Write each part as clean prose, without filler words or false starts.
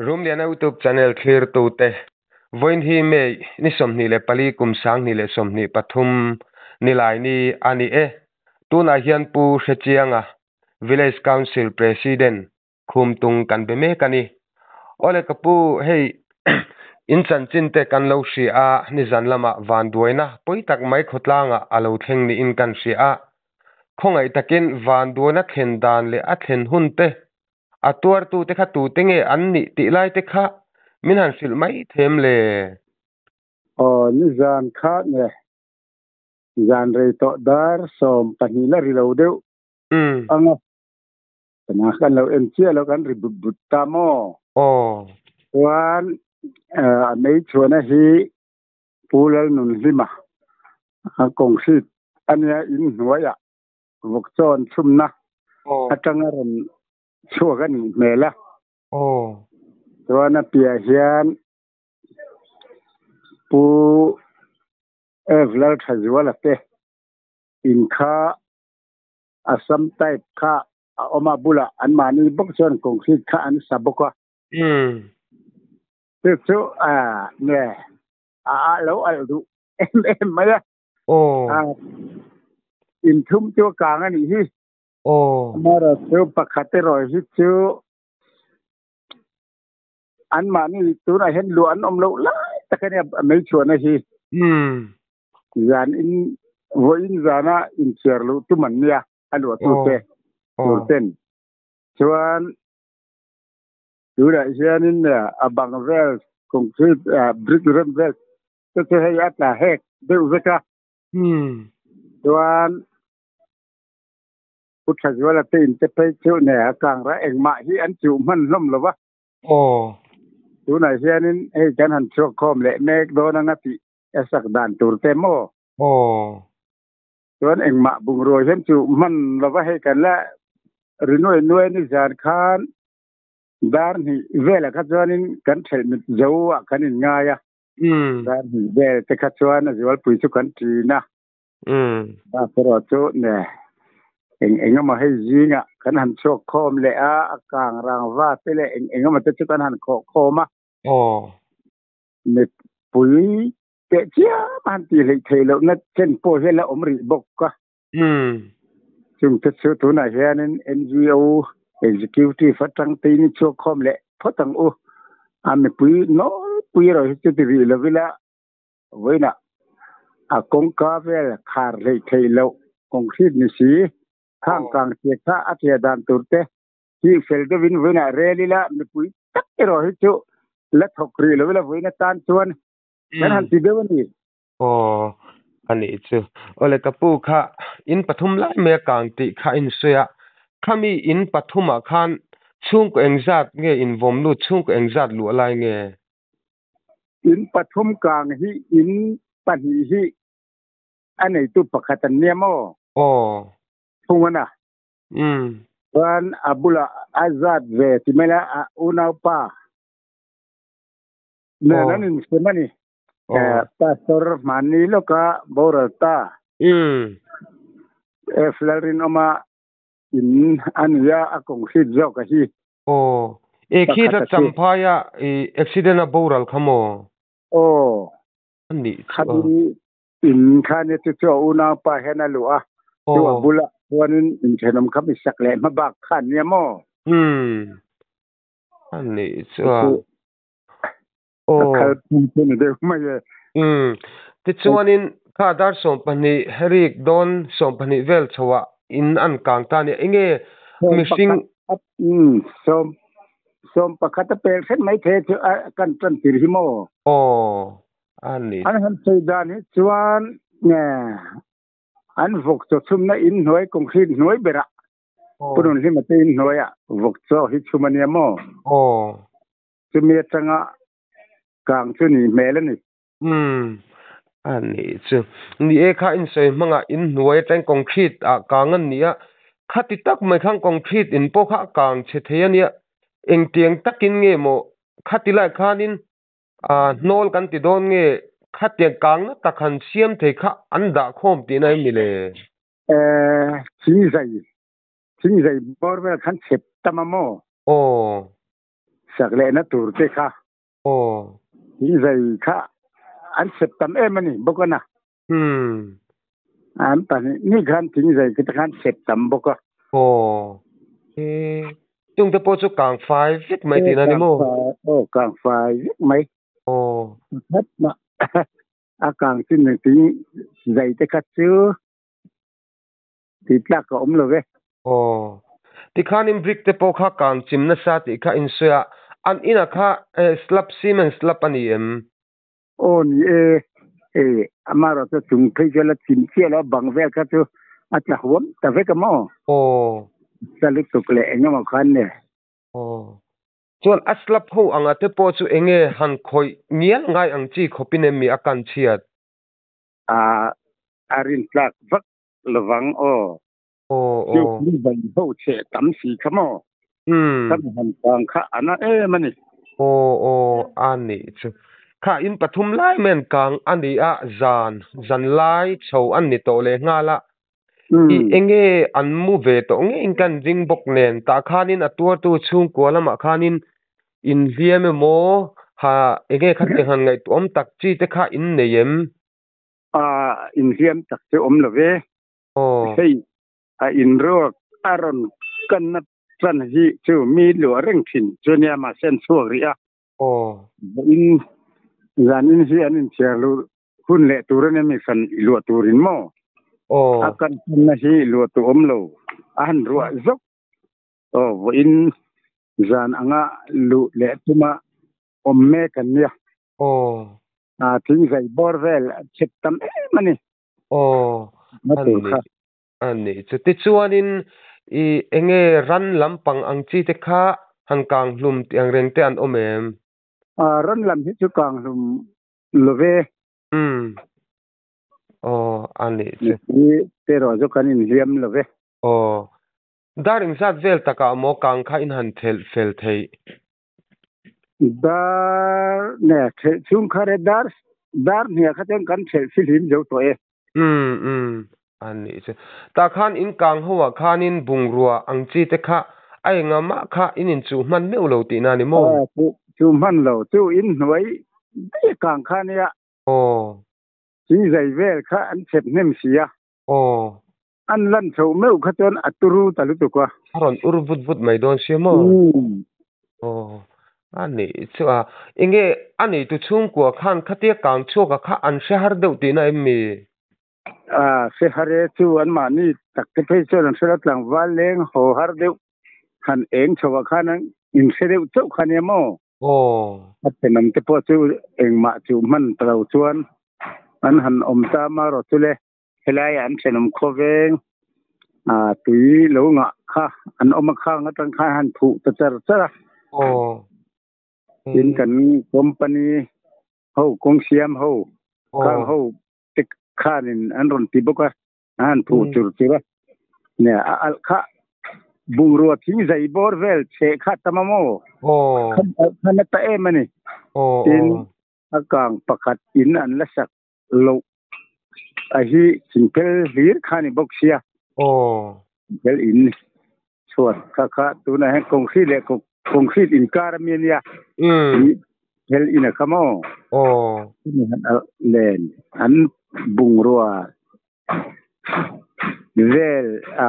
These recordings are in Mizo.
Rumliana YouTube channel thlirtute, vawiin hi May ni 24 kum 2023 Nilaini a ni e. Tunah hian Pu Hrechianga, Village Council President, Khumtung kan be mek a ni. Awle ka pu, hei in chanchin te kan lo hria a, nizan lamah vanduaina pawi tak mai khawtlangah a lo thleng niin kan hria a. Khawngaih takin vanduaina thlen dan leh a thlen hun te, a tuartu te kha tute nge an nih tih lai te kha min han hrilh mai them le? Aw, nizan kha nge zan rei tawh dar 12 la ri lo deuh ang a. Tana kan lo en chiah lo kan ri but but ta maw? Aw. Chuan a mei chhuahna hi Pu Lalnunhlima concrete ania in hnuaiah vawk chawn chhumna atanga rawn chhuak a nih hmel a. Aw. Chuan a piah hian Pu F Lalthazuala te in kha Assam type kha a awm a, bulah anmahni bawk chuan concrete kha an sa bawk a. Chu chu nge a ah lo alh duh em em mai a. Inthum chu a kang a nih hi. Amaherawh chu pakhat erawh hi chu anmahni tunah hian luah an awm loh lai tak a nia mei chhuahna hi. Zan in vawiin zana inchhiar luh tum an nia a luahtute tur ten chuan tunah hianin a bang vel concrete brick rem vel te chu hei a tla hek deuh vek a chuan Pu Thazuala te in te phei chu ne a kangra engmah hi an chuh hman hlawm lo va. Tunah hianin hei kan han chhuak khawm leh mek dawn anga tih A sak dan tur te maw? Aw. Chuan engmah bungrua hian chu hman lova hei kan la ri nuai nuai ni zan khan dar hnih velah kha chuanin kan thelh mit zo ah kan in ngai a. Dar hnih vel te kha chuan a zualpui chu kan ṭin a. Bak erawh chu ne eng eng emaw hei zingah kan han chhuak khawm leh a, a kang rangva te leh eng eng emaw te chu kan han khawh khawm a. Aw. Mipui teh chiam a han tih hleih theih lohna chen pawh hi a la awm rih bawk a. Chungte chu tunah hianin NGO Executive atang tein i chhuak khawm leh phawt ang u. A mipui nawlpui erawh hi chu ti rih lo ila vawiinah a kawngka vel khar hleih theih loh concrete ni si khang kang chiah kha a ṭiah dan tur te hi fel deuhin vawiinah rel ila mipui tak erawh hi chu la thawk rih lo ila vawiin atan chuan kan han ti deuh a ni. Aw, a nih chu. Awle ka pu kha in pathum lai mai a kang tih kha a insawi a, khami in pathumah khan chhungkaw engzat nge invawm lut, chhungkaw engzat luah lai nge? In pathum kang hi in pahnih hi a neitu pakhat an nia maw? Aw. Thung a na. Chuan a bulah a zat ve ti mai la a unaupa nen an insem a ni. Pastor hmanni lawka boral ta. F Lalrinawma in a ni a, a kawng hrit zawk a hi. Aw. E khi ta Champhaia i accident a boral kha maw? Aw. A nih chu a. Khami In kha nia chu chu a unaupa hian a luh a, chu a bulah chuanin inthenawm kha mi sak leh hma bak kha an nia maw? Umm, a nih chu a. A khal phung chu ni deuh mai e. Umm, tichuanin kha dar 12 rik dawn 12 vel chhoah in an kang ta a nia, enge mihring. Umm, sawm 11 a pel hret mai thei chu a kan tan tir hi maw? Aw. A ni. An han sawi dan hi chuan an vawk chaw chhumna in hnuai concrete hnuai berah Pu Nunhlima te in hnuaiah vawk chaw hi chhum a nia maw? Aw. Chumi atanga kang chu nih hmel a ni. Umm. A nih chu. Ni e kha in sawi hmangah in hnuai atangin concrete ah kang a ni a, khati tak mai khan concrete in pawh kha a kang chhe thei a nia. Engtiang takin nge maw khati lai khanin A hnawl kan ti dawn nge khatiang kangna tak han siam thei kha an dah khawm tihna em ni le? Thingzai, thingzai bawr vel khan chep tam a maw? Aw. Sak lehna tur te kha. Aw. Thingzai kha an sep tam em a ni bawk a na. Umm. An pahnih ni khan thingzai te khan sep tam bawk a. Aw. E chung te pawh chu kang fai vek mai tihna a ni maw? Aw kang fai vek mai. Aw. Pakhat mah a kang chin thing zai te kha chu tih tlak a awm lo ve. Aw. Tikhanin brick te pawh kha kang chim nasa tih kha insawi a, an inah kha slab cement slab a ni em? Aw ni e, hei amaherawh chu chung phei chu a la chim chiah lo a, bang vel kha chu a tla huam ta vek a maw? Aw. Sa lutuk leh eng emaw khan ne. Aw. Chuan a slab ho anga te pawh chu enge han khawih ngial ngai ang chi khawpin em mi a kan chhiat? A a rintlak vak lovang aw. Aw Chu aw. thil ban ho chhe tam si kha maw? Umm. Ka han tang kha a na em a ni. Aw aw a nih chu. Kha in pathum lai mai an kang a ni a, zan zan lai chho an ni tawh leh nghal a. I enge an mu ve tawh ngeiin kan ring bawk nen tah khanin a tuartu chhungkua lamah khanin inhliam emaw ha enge kha tiang han ngaihtuahawm tak chi te kha in nei em? A inhliam tak chu awm lo ve. Hei a inruak a rawn kanna tan hi chu mi luah reng thin chu nia mahse an chhuak rih a. Vawiin zanin hi an inchhiar luh hun leh tur a nia mi fan i luah turin maw? A kan tanna hi luah tu awm lo a han ruah zawk. Aw vawiin zan anga luh leh tuma awm mek an nia. A thingzai bawr vel a chep tam em a ni. Aw, a ni, a ni. Chutichuanin i enge ran lampang ang chi te kha han kang hlum tih ang reng te an awm em? Ran lam hi chu kang hlum lo ve. Umm. Aw, a ni chu. Mipui te erawh chu kan inhliam lo ve. Aw. Dar engzat vel takah maw kang kha in han thelh fel theih? Dar ne thelh chhung kha re dar dar hniah kha chuan kan thelh fihlim zo tawh e. Umm umm a nih chu. Tah khan in kang ho ah khanin bungrua ang chi te kha a enga mah kha in inchuh hman meuh lo tihna a ni maw? Aw chu chu hman lo chu in hnuai daih kang kha nia. Aw. Thing zai vel kha an chep hnem si a. Aw. An lan chhoh meuh kha chuan a turu ta lutuk a. A rawn ur vut vut mai dawn sia maw? Aw, a nih chu a. Enge a neitu chhungkua khan khatia kang chhuaka kha an hre har deuh tihna em mi? A, hre har e chu anmahni tak te phei chuan an hre lo tlangval leng haw har deuh han eng chhoah khan an inhre deuh chauh kha nia maw? Aw. A thenawm te pawh chu engmah chu hman ta lo chuan an han awm ta marawh chu le. Helaiah an thenawm khawveng tui lo ngah kha an awm a khang atang khan han phuh ta char char a. Tin kan company ho kawng siam ho khang ho te khanin an rawn ti bawk a an han phuh chur chur a. Nia a alh kha bungrua thing zai bawr vel chheh kha tam a maw? Khan alh kha na ta em a ni. Tin a kang pakhat in an la sak loh a hi thingphel hlir kha ni bawk sia. Aw. Thingphel in chhuat kha kha tunah hian concrete leh concrete inkar ami a nia. Thingphel in a kha maw? Aw. Len an bungrua vel a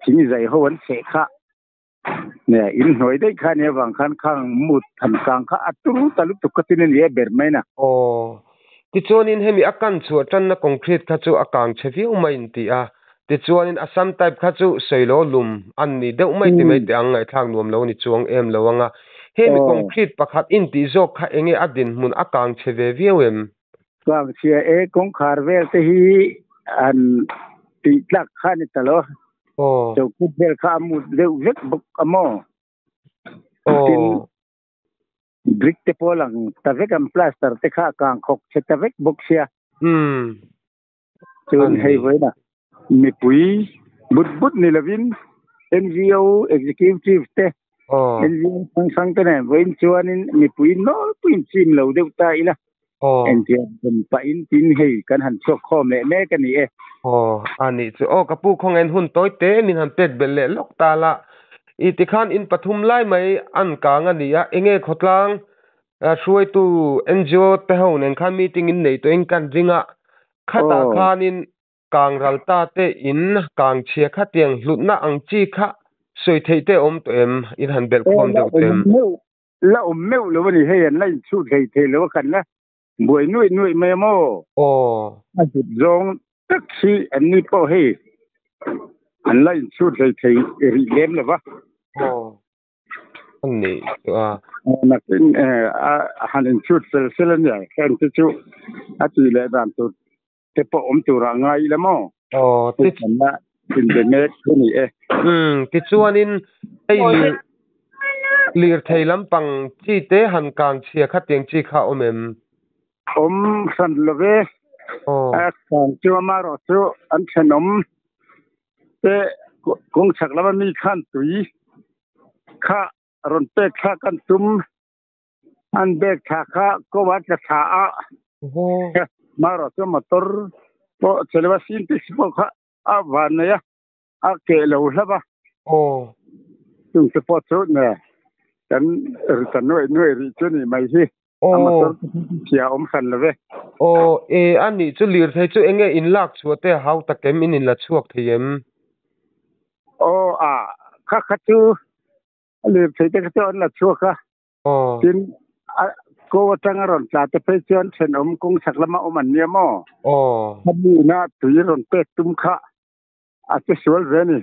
thingzai ho an chheh kha. Nia, in hnuai daih kha nia vang khan khang mut than kang kha a turu ta lutuk ka tin a ni e ber mai na. Aw. Tichuanin hemi a kan chhuah tanna concrete kha chu a kang chhe viau mai in ti a. Tichuanin Assam type kha chu sawilaw lum an ni deuh mai ti mai teh ang ngaihthlak nuam lo ni chuang em lo anga. Hemi concrete pakhat in tih zawk kha enge a dinhmun a kang chhe ve viau em? Kang chhia e kawngkhar vel te hi an tih tlak kha ni ta lo. Chokut vel kha a mut deuh vek bawk a maw? Tin brick te pawh lang ta vek ang plaster te kha a kang khawk chhe ta vek bawk sia. Chuan hei vawiin ah mipui but but ni lovin NGO executive te NGO hrang hrang te nen vawiin chuanin mipui nawlpuiin chim lo deuh ta ila engtiang rawn pahin tin hei kan han chhuak khawm leh mek a ni e. Aw a nih chu. Aw ka pu khawngain hun tawi te min han pek belh leh lawk ta la. I tikhan in pathum lai mai an kang a ni a, enge khawtlang hruaitu NGO te ho nen khan meeting in nei tawhin kan ring a, khatah khanin kang ral ta te in kang chhia khatiang hlutna ang chi kha sawi theih te awm tawh em? In han belh khawm deuh tawh em? La awm meuh lo a ni, hei an la inchhut hlei thei lo a kan la buai nuaih nuaih mai a maw? Aw. A hlut zawng tak hi an ni pawh hei an la inchhut hlei thei rih lem lo va. Aw. A nih chu a. Nakin a han inchhut fel fel a nia, heng te chu a tih leh dan tur te pawh awm turah ngai ila maw? Aw, ti kan la inbe mek thu ni e. Umm, tichuanin hei lir lirthei lampang chi te han kang chhia kha tiang chi kha awm em? Awm hran lo ve. Aw. A kang chu amaherawh chu an thenawm te kawng chhak lama mi khan tui kha rawn pek thlak an tum. An bag thla kha ko a tla thla a. Marawh chu motor pawh che lo a Sintex pawh kha a van nei a, a keh lo hlauh a. Chung te pawh chu ne kan ri ta nuaih nuaih rih chu ni mai hi. A motor te chu chhia awm hran lo ve. Aw e a nih chu lirthei chu enge in lak chhuah te a hau tak em in in la chhuak thei em? Aw a kha kha chu A lirthei te kha chu an la chhuak a. Tin, a ko atanga rawn tla te phei chuan thenawm kawng chhak lama awm an nia maw? Khami ina tui rawn pek tum kha a che sual ve a ni.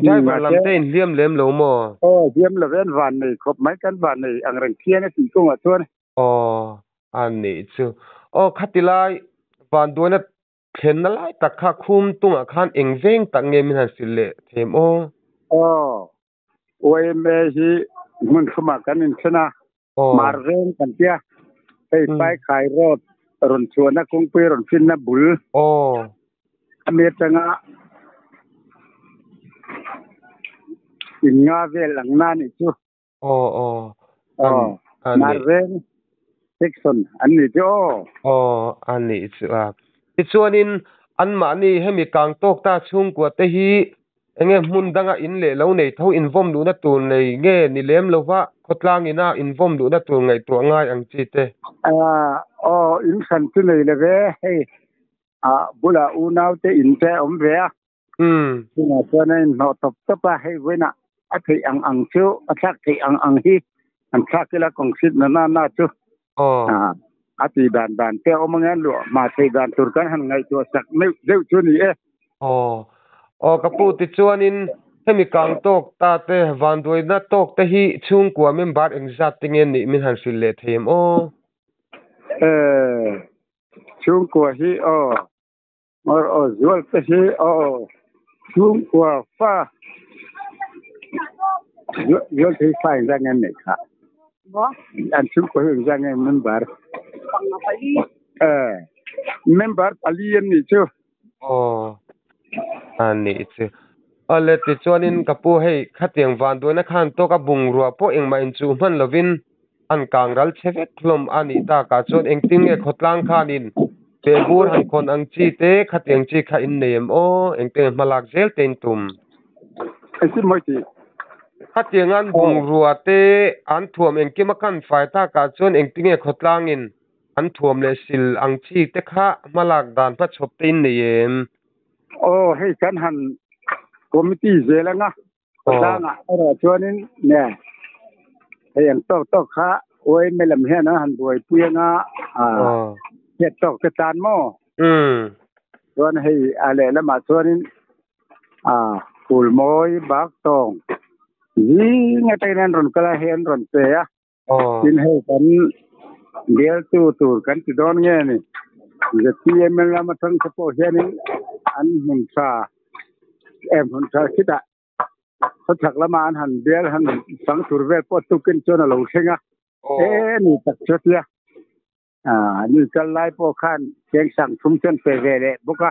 Driver lam te inhliam lem lo maw? Aw, hliam lo ve an van nei khawp mai, kan van nei ang reng phian a tih kawngah chuan. Aw, a nih chu. Aw, khati lai vanduaina Thlenna lai tak kha khum tungah khan eng veng tak nge min han hrilh leh them aw? Aw, YMA hi hmun thlumah kan inthlen a, Mar veng kan tia, hei Paikhai Road rawn chhuahna kawngpui rawn finna bul a mi atanga in nga vel ang na nih chu. Aw aw. Aw, Mar veng section an nih chu aw. Aw, a nih chu a. Tichuanin anmahni hemi kang tawk ta chhungkua te hi enge hmun danga in leh lo nei tho invawm luhna tur nei nge ni lem lova khawtlang ina invawm luhna tur ngaihtuah ngai ang chi te? Aw, in hran chu nei lo ve, hei a bulah unau te in te a awm ve a. Chungah chuan a inhnawh tawp tawp a, hei vawiinah a theih ang ang chu a thlak theih ang ang hi an thlak ila concrete na na na chu a tih dan dan te a awm ang e, luah hma theih dan tur kan han ngaihtuah sak meuh deuh chu a ni e. Aw, aw ka pu tichuanin hemi kang tawk ta te vanduaina tawk te hi chhungkua member engzat te nge nih min han hrilh leh thei em aw? Chhungkua hi aw. Mar aw zual te hi aw chhungkua fa zual te hi fa engzah nge an neih kha an chhungkua hi engzah nge member eh member pali an nih chu aw a nih chu awle tichuanin ka pu hei khatiang vanduaina khan tawk a bungrua pawh engmah inchuh hman lovin An kang ral che vek hlawm a nih takah chuan engtin nge khawtlang khanin behbur han khawn ang chi te khatiang chi kha in nei em aw? Engtin nge hmalak zel te in tum? Engtin mawi tih? Khatiang an bungrua te an thuam engkim a kan fai takah chuan engtin nge khawtlangin an thuam leh sil ang chi te kha hmalak dan hmachhawp te in nei em? Aw hei kan han committee zel anga Khawtlangah erawh chuanin nge hei ang tawk tawk kha YMA lam hian an han buaipui anga hriat tawk te tan maw? Chuan hei a lehlamah chuanin Phulmawi bak tawng zing atangin an rawn kal a, hei an rawn pe a. Tin hei kan bialtu tur kan ti dawn nge ni? ZPM lam atang te pawh hianin an hmun tha em hmun tha khitah khawchhak lama an han bial han fang tur vel pawh tukin chuan a lo thleng a. E ni tak chu tia. Ni kal lai pawh khan cheng sang thum chuan pe ve leh bawk a.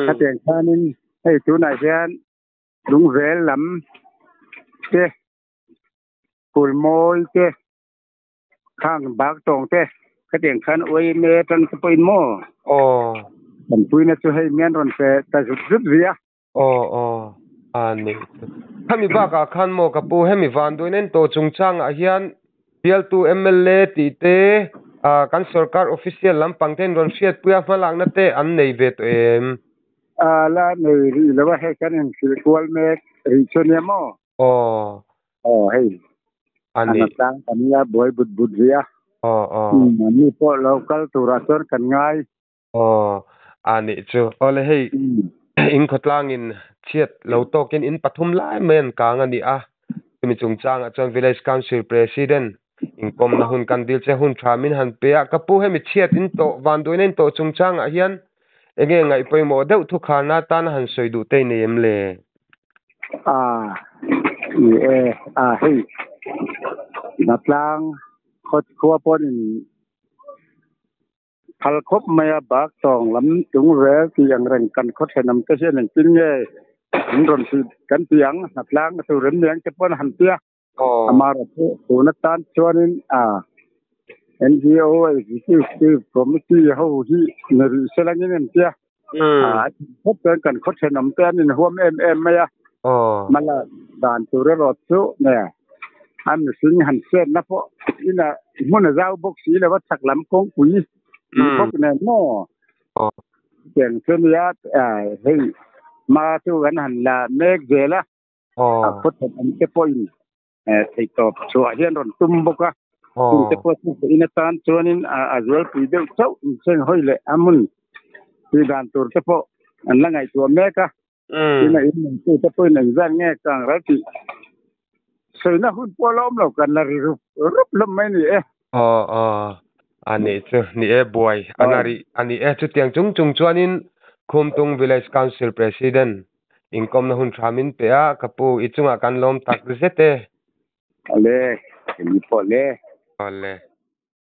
Khatiang khanin hei tunah hian lungvel lam te Kulmawi te, khang bak tawng te, khatiang khan YMA atang te pawhin maw? Aw. Kan puina chu hei mian rawn pe ta zut zut zui a. Aw aw. A ni chu. Khami bakah khan maw ka pu hemi vanduaina in tawh chungchangah hian bialtu mla tih te ah kan sorkar official lampang te in rawn hriatpui a hmalakna te an nei ve tawh em? A la nei rih lo a, hei kan inhrilh kual mek rih chu nia maw? Aw. Aw hei. A ni. A tlang kan la buai but but rih a. Aw aw. An ni pawh lo kal turah chuan kan ngai. Aw, a nih chu. Awle hei in khawtlangin chhiat lo tawkin in pathum lai mai an kang a ni a. Chumi chungchangah chuan Village Council President inkawmna hun kan dil che hun tha min han pe a. Ka pu hemi chhiat in tawh vanduaina in tawh chungchangah hian enge ngaih pawimawh deuh thukharna atana han sawi duh te i nei em le? A, ni e, a hei Hnatlang khawchhua pawhin Phal khawp mai a, bak tawng lam chung vel tih ang reng kan khaw thenawm te hian engtin nge min rawn tih kan ti ang, hnatlang a tur em ni ang te pawh an han ti a. Amaherawhchu tun atan chuanin a NGO Executive Committee ho hi ni rih se langin an ti a. A khawp chuan kan khaw thenawm te an inhuam em em mai a. Mala dan tur erawh chu nge a mihring han hriatna pawh ina hmun a zau bawk si lo a chhak lam kawngpui ni bawk nen maw chutiang chu nia hei hma chu kan han la mek zel a a khaw thenawm te pawhin Theihtawp chhuah hian rawn tum bawk a, chungte pawh chu vawiin atan chuanin a zualpui deuh chauh inseng hawi leh a hmun tui dan tur te pawh an la ngaihtuah mek a, tin a inneitute pawhin engzat nge kang ral tih sawina hun pawh la awm lo kan la ri rup rup hlawm mai ni e. Aw aw a nih chu ni e buai a na rih a ni e chutiang chung chung chuanin Khumtung Village Council President Inkawmna hun tha min pe a, ka pu i chungah kan lawm tak zet e. Awle, eng pawh le. Awle.